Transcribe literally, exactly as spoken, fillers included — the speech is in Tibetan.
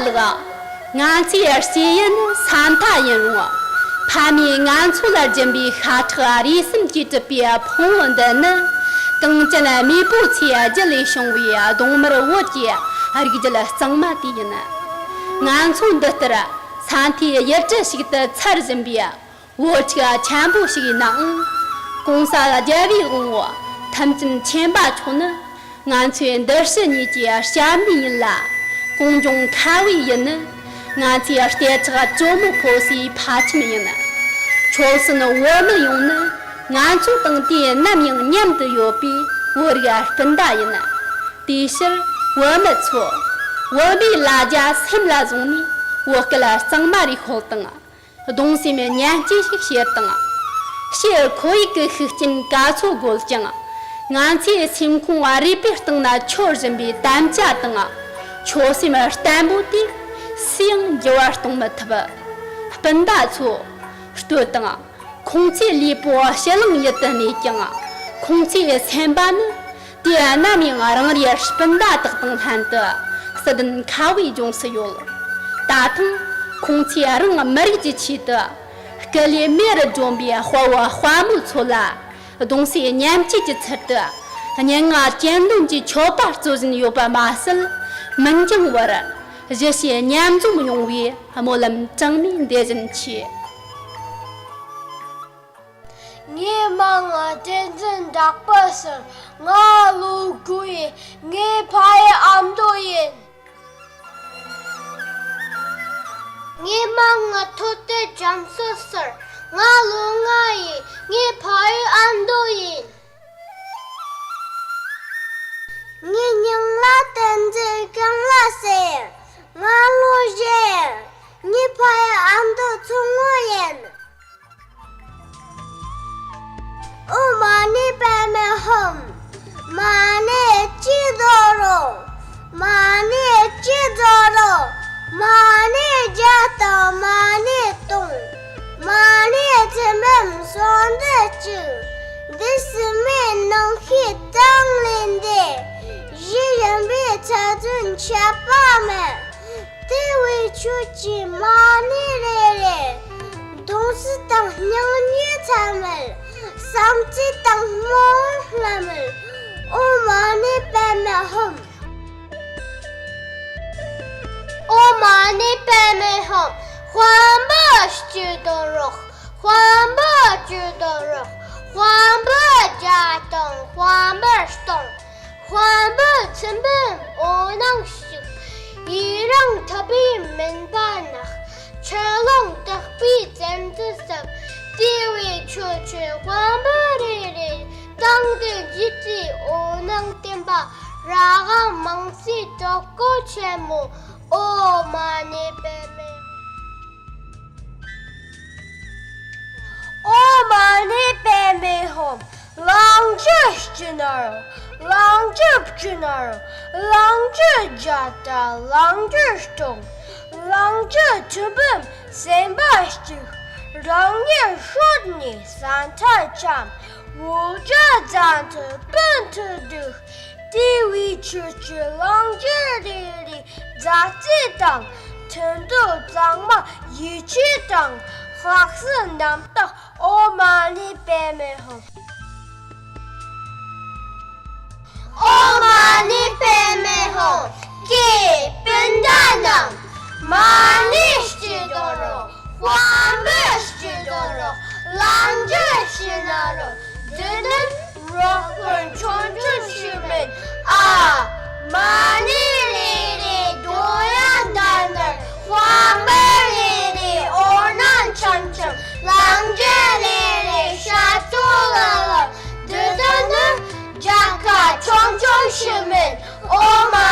ལགས། ང་ཚོའི་སྐྱེས་ཡུལ་ནི་ས་མཐའ་ཡིན་རུང་། ཕ་མས་ང་ཚོ་ལ་སྦྱིན་པའི་ཤ་ཁྲག་རུས་གསུམ་གྱིས་གྲུབ་པའི་ཕུང་བོ་འདི་ནི། གངས་ཅན་མེས་པོ་ཚོའི་རྒྱུད་ལས་བྱུང་བའི་གདོང་དམར་བོད་ཀྱི་རིགས་རྒྱུད་གཙང་མ་དེ་ཡིན། ང་ཚོ་འདི་ལྟར་ས་མཐའི་ཡུལ་གྲུ་ཞིག་ཏུ་འཚར་བཞིན་པའི་བོད་ཕྲུག་ཆེན་པོ་ཞིག་ཡིན་ནའང་། གོང་ས་རྒྱལ་བའི་དབང་བོ་ཐམས་ཅད་མཁྱེན་པ་མཆོག་ནི། ང་ཚོའི་འདུ་ཤེས་གཉིས་ཀྱི་སྐྱབས་གནས་ཡིན་ལ། གངས་ལྗོངས་ཁ་བའི་ཡུལ་ནི། ང་ཚོའི་སྐད་གྲགས་ཇོ་མོ་ཕོ་སའི་ཕ་ཁྱིམ་ཡིན། ཆོལ་གསུམ་བོད་མི་ཡོངས་ནི། ང་ཚོ་དང་དུས་ནམ་ཡང་མཉམ་དུ་ཡོད་པའི་བོད་རིགས་སྤུན་ཟླ་ཡིན། དེའི་ཕྱིར་བོད་མི་ཚོ། བོད་པའི་ལ་རྒྱ་སེམས་ལ་བཟུང་ནས། བོད་སྐད་གཙང་མ་རེ་ཤོད་དང་། གདུང་སེམས་མཉམ་སྐྱེད་ཞིག་བྱེད་དང་། ཕྱིར་ཁོར་ཡུག་གི་ཤུགས་རྐྱེན་ག་ཚོད་རྒོལ་ཀྱང་། ང་ཚོའི་སེམས་ཁོང་རུས་པའི་གཏིང་ན་འཁྱོར་བཞིན་པའི་དམ་བཅའ་དང་། ཆོད་སེམས་བརྟན་པོ་དེ་སུ་ཡང་འགྱུར་བ་གཏོང་མི་ཐུབ། སྤུན་ཟླ་ཚོ། ལྟོས་དང་། ཁོང་ཚོའི་ལུས་པོ་ཕྱི་གླིང་ཡུལ་དུ་གནས་ཀྱང་། ཁོང་ཚོའི་སེམས་པ་ནི། དུས་ནམ་ཡང་རང་རེའི་སྤུན་ཟླ་དག་དང་ལྷན་དུ་སྲིད་དོན་ཁ་བའི་ལྗོངས་སུ་ཡོད། ད་ཐེངས་ཁོང་ཚོས་རང་མི་རིགས་ཀྱི་ཆེད་དུ་སྐུ་ལུས་མེ་རུ་སྒྲོན་པའི་དཔའ་བོ་དཔའ་མོ་ཚོ་ལ་གདུང་སེམས་མཉམ་སྐྱེད་ཀྱི་ཚུལ་དུ་སྙན་ངག་གྱེན་ལོག་གི་མཆོད་པ་སྩོལ་བཞིན་ཡོད་པ་མ་ཟད། མི་འགྱང་བར་གཞིས་བྱེས་མཉམ་འཛོམས་ཡོང་བའི་སྨོན་ལམ་གྲངས་མེད་འདེབས་བཞིན་མཆིས། ངའི་མིང་ལ་བསྟན་འཛིན་གྲགས་པ་ཟེར། ང་ལོ་དགུ་ཡིན། ངའི་ཕ་ཡི་ཨ་མདོ་ཡིན། ངའི་མིང་ལ་ཐོ་ཏེ་རྒྱ་མཚོ་ཟེར། ང་ལོ་ལྔ་ཡིན། ངའི་ཕ་ཡི་ཨ་མདོ་ཡིན། ངའི་མིང་ལ་བསྟན་འཛིན་སྐྱིད་ལ་ཟེར། ང་ལོ་བཞི་ཡིན། ངའི་ཕ་ཡི་ཨ་མདོ་མཚོ་སྔོན་ཡིན། ཨོཾ་མ་ཎི་པདྨེ་ཧཱུྃ། མ་ཎི་བཅུ་དོ་རུང་། མ་ཎི་བཅུ་དོ་རུང་། མ་ཎི་བརྒྱ་དང་མ་ཎི་སྟོང་། མ་ཎི་ཐུན་འབུམ་སོ་བདུན་གཅིག། འདི་ཟེར་མིའི་ནང་ཤེས་གྲངས་ལས་འདས། གཞི་ཡིན་པའི་ཆ་ཚུལ་འཆད་པ་མེད། དེ་བས་ཁྱོད་ཀྱིས་མ་ཎི་རེ་རེ། གདུང་སེམས་དང་སྙིང་རྗེ་ཚད་མེད། བསམ་རྩེ་དང་སྨོན་ལམ་མེད། ཨོཾ་མ་ཎི་པདྨེ་ཧཱུྃ། ཨོཾ་མ་ཎི་པདྨེ་ཧཱུྃ། དཔལ་འབར་བཅུ་དོ་རུང་། དཔལ་འབར་བཅུ་དོ་རུང་། དཔལ་འབར་བརྒྱ་དང་དཔལ་འབར་སྟོང་། དཔལ་འབར་ཐུན་འབུམ་འོད་སྣང་ཞིག། ཡི་རངས་ཐུབ་པའི་མུན་པ་ནག། ཆུ་ཀླུང་དག་པའི་བཙན་འཛུལ་ཟབ། དེ་བས་ཁྱོད་ཀྱིས་དཔལ་འབར་རེ་རེ། དེང་འདིར་འཇིགས་པའི་འོད་སྣང་བསྟན་པ། རང་དབང་མང་སའི་གྲོགས་པོ་ཆེན་མོ། ཨོཾ་མ་ཎི་པདྨེ། ཨོཾ་མ་ཎི་པདྨེ་ཧཱུྃ། ལོངས་སྤྱོད་སྤྱི་ནོར། ལོངས་སྤྱོད་སྤྱི་ནོར། ལོངས་སྤྱོད་བརྒྱ་དང་ལོངས་སྤྱོད་སྟོང་། ལོངས་སྤྱོད་ཐུན་འབུམ་སེམས་དཔའ་གཅིག། རང་ཉིད་ཤོར་ནས་ས་མཐར་འཁྱམས། འོ་བརྒྱལ་བཙན་ཐབས་སྤུན་དུ་སྒྲིག། དེ་བས་ཁྱོད་ཀྱིས་ལོངས་སྤྱོད་རེ་རེ། མཛའ་བརྩེ་དང་མཐུན་འདོད་གཙང་མ། ཡིད་ཆེས་དང་དཔག་བསམ་རྣམ་དག། ཨོཾ་མ་ཎི་པདྨེ་ཧཱུྃ། ཨོཾ་མ་ཎི་པདྨེ་ཧཱུྃ། ཀྱེ་སྤུན་ཟླ་རྣམས། མ་ཎི་སྤྱི་དོན་རུ། དཔལ་འབར་སྤྱི་དོན་རུ། ལོངས་སྤྱོད་སྤྱི་ནོར་རུ། འདི་ནི་རོགས་པ་ཆུང་ཆུང་ཞིག་མིན། ཨ། མ་ཎི་རེ་རེ་འདོད་ཡོན་ལྡན་ལྡན། དཔལ་འབར་རེ་རེ་འོད་སྣང་འཆམ་འཆམ། ལོངས་སྤྱོད་རེ་རེ་ཞབས་ཏོག་ལ་ལ། འདི་དག་ནི་རྒྱལ་ཁབ་ཆུང་ཆུང་ཞིག་མིན། ཨོཾ་མ་